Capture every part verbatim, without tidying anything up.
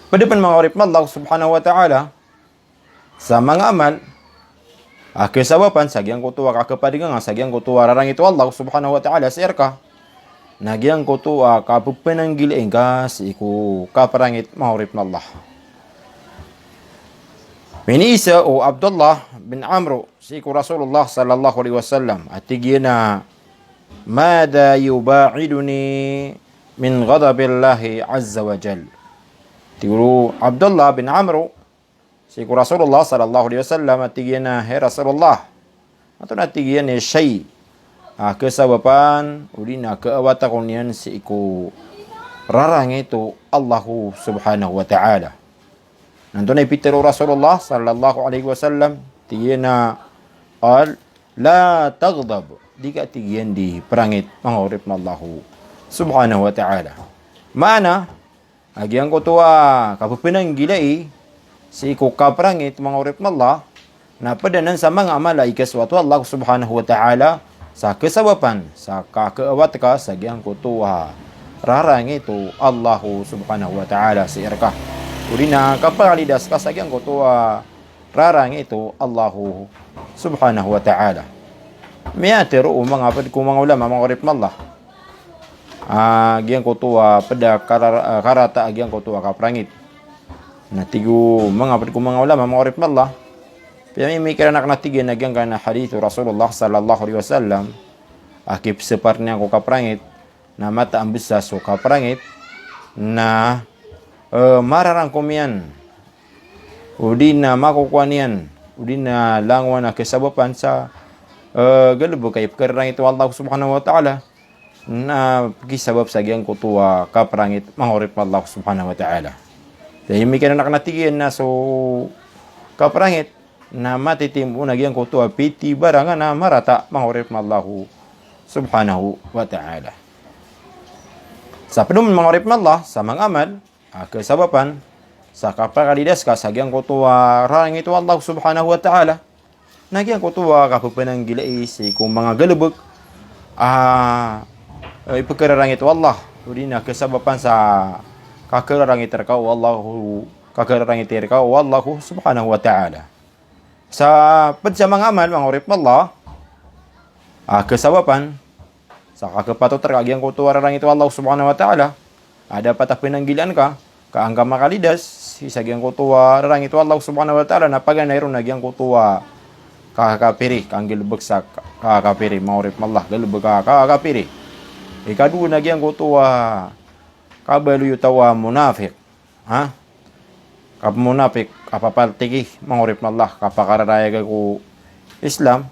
Pd pn manga oripn o Allah subhanahu wa ta'ala sa manga amal a kasabapan sa giyangkoto a kakhapadnganga sa giyangkoto a rarangit o Allah subhanahu wa ta'ala sii rka na giyangkoto a kapphanaggilai ngka sii ko kaprangit, manga oripn o Allah. Miniiza o Abdullah bin Amr sii ko Rasulullah sallallahu alaihi wasallam a tig iyan a, "Madha yuba'iduni min ghadabillahi azza wa jal?" Tig o Abdullah bin Amr sii ko Rasulullah sallallahu alaihi wasallam a tig iyan a, "Hay Rasulullah, antonaa," tig iyan, "shay a kasabapan odi na kaawat ako niyan sii ko rarangit o Allah subhanahu wa ta'ala?" Na antonaa i pitharo o Rasulullah sallallahu alaihi wasallam? Tig iyan a, qal, "La taghdab." Di ka, tig iyan, di prangit, manga oripn o Allah subhanahu wa ta'ala. Maana a giyangkoto a kapphanaggilai sii ko kaprangit, manga oripn o Allah, na pd anan sa manga amal a ikasoat o Allah subhanahu wa ta'ala sa kasabapan sa kakaawat ka sa giyangkoto a rarangit o Allah subhanahu wa ta'ala sii rka, odi na kapakalidas ka sa giyangkoto a rarangit o Allah subhanahu wa ta'ala. Miyatharo o manga pd ko manga ulama, manga oripn o Allah, a giyangkoto a pd a karar-, a karata a giyangkoto a kaprangit. Na tig o manga pd ko manga ulama, manga oripn o Allah, piyamimikiran akn a tig iyan a giyangkanan a hadith o Rasulullah sallallahu alaihi wasallam a kipsapar niyan ko kaprangit na mataan bsa so kaprangit na, eh, mararangkom iyan, odi na makokowa niyan, odi na langowan a kasabapan sa, eh, galbk a ipkhararangit o Allah subhanahu wa ta'ala, na pkhisabap sa giyangkoto a kaprangit, manga oripn o Allah subhanahu wa ta'ala. Dn miyatharo akn a tig iyan a so kaprangit na matitimo na giyangkoto a pitibarangan a marata, manga oripn o Allah subhanahu wa ta'ala. Sa pd on, manga oripn o Allah, sa manga amal a kasabapan sa kapakalidas ka sa giyangkoto a rarangit o Allah subhanahu wa ta'ala, na giyangkoto a kapphanaggilai sii ko manga galbk a, eh, ipkhararangit o Allah, odi na kasabapan sa kakhararangit rka o Allah, kakhararangit rka o Allah subhanahu wa ta'ala. Sa pd sa manga amal, manga oripn o Allah, a kasabapan sa kakhapatot rka a giyangkoto a rarangit o Allah subhanahu wa ta'ala, a dapat a phananggilaan ka, ka an ka makalidas sii sa giyangkoto a rarangit o Allah subhanahu wa ta'ala, na paganay ron a giyangkoto a kakapiri, kanggalbk sa kakapiri, manga oripn o Allah, galbk a kakapiri. Ikadowa na giyangkoto a kabaloy o taw a munafiq. Ha? Kapmunapik, kapapaltigi, manga oripn o Allah, kapakararayag ko Islam,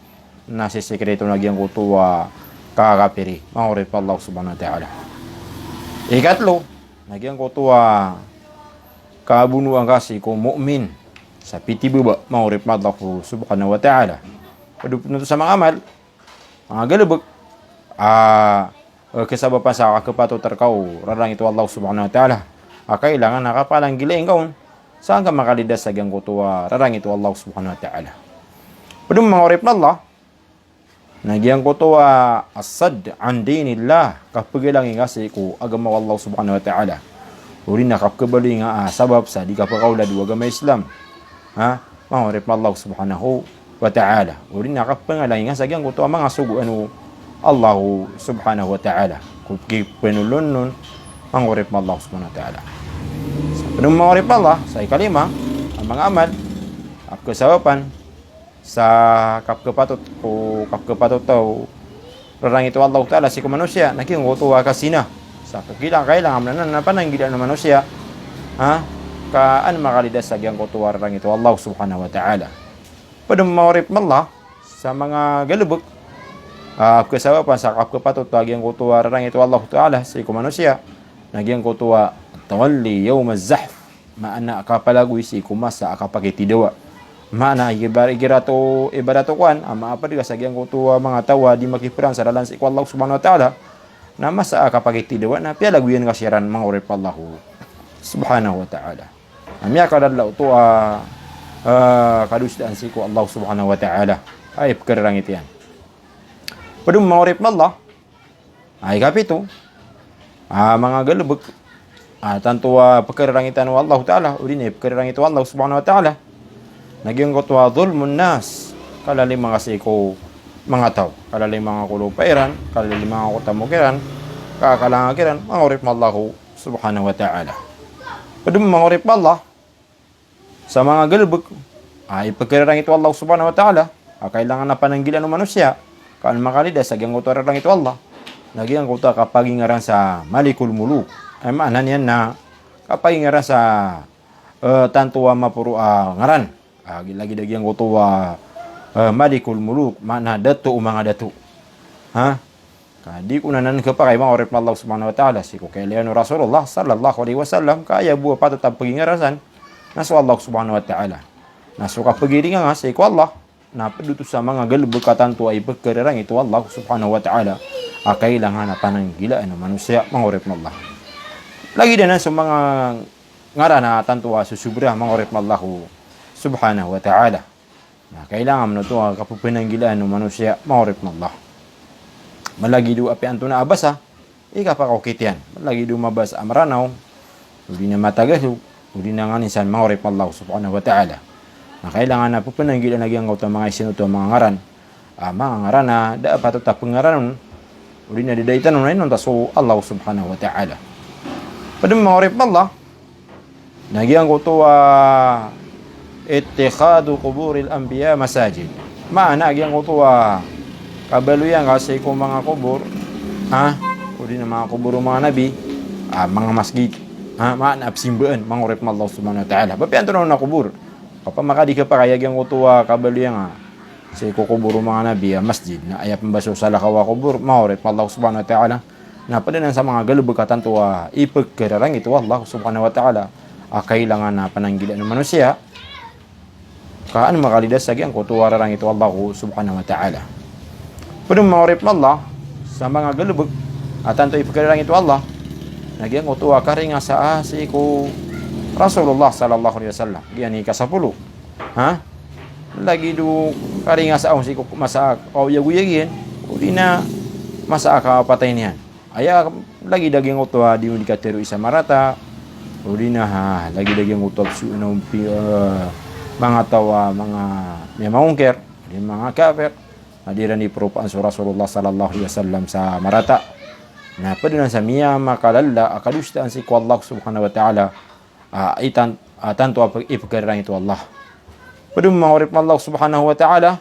na sisikreto na giyangkoto a kakapiri, manga oripn o Allah subhanahu wa ta'ala. Ikatlo, na giyangkoto a kabonoan ka sii ko mu'min sa pitibaba, manga oripn o Allah subhanahu wa ta'ala. Pd on pn oto sa manga amal, manga galbk a, eh, kasabapan sa kakhapatot rka o rarangit o Allah subhanahu wa ta'ala, a kailangan a kapalanggilain ka on sa an ka makalidas sa giyangkoto a rarangit o Allah subhanahu wa ta'ala. Pd on, manga oripn o Allah, na giyangkoto a as-sadd an dinillah, kapgalangi nga sii ko agama o Allah subhanahu wa ta'ala, odi na kapkhabaloy nga a sabap sa di kapkaolad o agama Islam. Ha? Manga oripn o Allah subhanahu wa ta'ala. Odi na kapngalangi nga sa giyangkoto a manga sogoan o Allah subhanahu wa ta'ala ko kipnolon on, manga oripn o Allah subhanahu wa ta'ala. Sa pd on, manga oripn o Allah, sa ikalima a manga amal a kasabapan sa kapkhapatot ko, kapkhapatot o rarangit o Allah ta'ala sii ko manosiya, na giyangkoto a kazina. Sa kailangan, kailangan a manga pananggilaan o manosiya, ha, ka an makalidas sa giyangkoto a rarangit o Allah subhanahu wa ta'ala. Pd on, manga oripn o Allah, sa manga galbk a kasabapan sa kapkhapatot a giyangkoto a rarangit o Allah ta'ala sii ko manosiya, na giyangkoto a tawalli yawmaz zahf. Maana a kapalagoy sii ko masa a kapakitidawa. Maana ibar-, igira oto, ibarat o kowan a maapd ka sa giyangkoto a manga taw a di makiperan sa lalan sii ko Allah subhanahu wa ta'ala, na masa a kapakitidawa na piyalagoyan ka siran, manga oripn o Allah subhanahu wa ta'ala. Na miyakadadla oto a, eh, kadosaan sii ko Allah subhanahu wa ta'ala a ipkhararangit iyan. Pd on, manga oripn o Allah, a ikapito a manga galbk ah, tanto a pkararangitan o Allah Ta'ala, odi na ipkararangit o Allah Subhanahu wa Ta'ala. Na giyangkoto a dhulmun nas, kalalima ka sii ko manga taw, kalalima nga ko lopa iran, kalalima nga ko tamok iran, ka kalangan kiran, manga oripn o Allah Subhanahu wa Ta'ala. Pd man, manga oripn o Allah, sa manga galbk a ipkararangit o Allah Subhanahu wa Ta'ala a kailangan a pananggilaan o manosiya ka an makalidas sa giyangkoto a rarangit o Allah, na giyangkoto a kapagingaran sa Malikul Muluk. Aya maana niyan na kapagingaran sa, eh, tanto a maporo a ngaran. Ah, lagid a giyangkoto a, eh, Malikul Muluk, maana dato o manga dato. Ha? Ka di ko nan khapakay, manga oripn o Allah Subhanahu wa Ta'ala, sii ko kailay o Rasulullah sallallahu alaihi wasallam, ka aya bo a patot a pagingarasan na so Allah Subhanahu wa Ta'ala. Na so kapagiringan nga sii ko Allah, na pd oto sa manga galbk a tanto a ipkararangit o Allah Subhanahu wa Ta'ala a kailangan a pananggilaan o manosiya, manga oripn o Allah. Lagid anan so manga ngaran a tanto a sosobra, manga oripn o Allah Subhanahu wa Ta'ala. Na kailangan man oto a kapphananggilaan o manosiya, manga oripn o Allah. Malagid o apiya antonaa a basa i kapakaokit iyan. Malagid o mabasa a Mranaw, odi na Matagalog, odi na nganin san, manga oripn o Allah Subhanahu wa Ta'ala. Na kailangan a pphananggilaan a giyangkoto a manga isinoto a manga ngaran, a manga ngaran a da a patot a pngaranon, odi na da daitan on a inonta so Allah Subhanahu wa Ta'ala. Pd man, manga oripn o Allah, na giyangkoto a ittikhadhu quburil anbiya masajid. Maana giyangkoto a kabaloy angka sii ko manga kobor, ha? Odi na manga kobor o manga nabi, ah, manga masjid. Ha? Maana pzimbaan, manga oripn o Allah Subhanahu wa Ta'ala. Ba apiya antonaa on a kobor. Opama ka di khapakay a giyangkoto a kabaloy angka sii ko kobor o manga nabi a masjid, na aya pmbasa o salakaw a kobor, manga oripn o Allah Subhanahu wa Ta'ala, na pd anan sa manga galbk a tanto a ipkararangit o Allah Subhanahu wa Ta'ala a kailangan a pananggilaan o manosiya ka an makalidas sa giyangkoto a rarangit o Allah Subhanahu wa Ta'ala. Pd man, manga oripn o Allah, sa manga galbk a tanto a ipkararangit o Allah, na giyangkoto a karingasaa sii ko Rasulullah sallallahu alaihi wasallam. Giya i kasapolo. Ha? Lagid o karingasaa on sii ko masa a kaoyagoyag iyan, odi na masa a kapatay niyan. Aya lagid a giyangkoto a di on di katero isa marata, odi na, ha, lagid a giyangkoto a psoon o pi-, eh, manga taw a manga miyamaongkir, odi manga kafir, na di iran di propaan so Rasulullah sallallahu alaihi wasallam sa marata. Na pd anan sa miyamakalala a kadosaan sii ko Allah Subhanahu wa Ta'ala, ah, itan-, ah, tanto a pag-, ipkararangit o Allah. Pd man, manga oripn o Allah Subhanahu wa Ta'ala,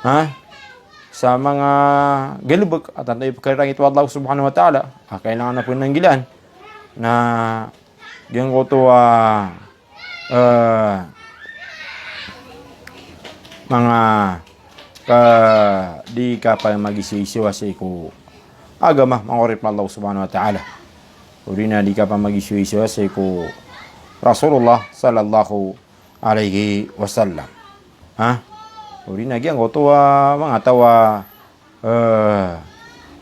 ha? Sa manga galbk a tanto a ipkararangit o Allah Subhanahu wa Ta'ala a kailangan a pnanggilaan na giyangkoto a, eh, manga ka-, di kapamagisoisowa sii ko agama, manga oripn o Allah Subhanahu wa Ta'ala. Odi na di kapamagisoisowa sii ko Rasulullah sallallahu alaihi wasallam. Ha? Odi na giyangkoto a manga taw a, eh,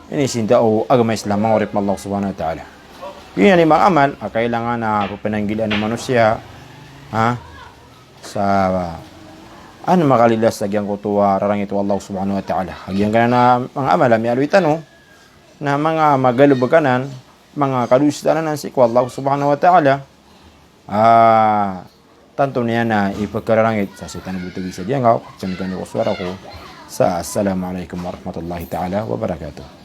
inisinta o agama Islam, manga oripn o Allah Subhanahu wa Ta'ala. Giyanan i manga amal a kailangan a pphananggilaan o manosiya, ha? Sa an makalidas sa giyangkoto a rarangit o Allah Subhanahu wa Ta'ala. Giyangkanan a manga amal a miyaaloy tano na manga magalbk anan, manga kadosaan anan sii ko Allah Subhanahu wa Ta'ala. Ah, tanto niyan a ipkararangit. Sa sii tano bo tagi sa giyangkaw, sa giyangkaw ko sowara ko sa assalamu alaikum warahmatullahi ta'ala wabarakatuh.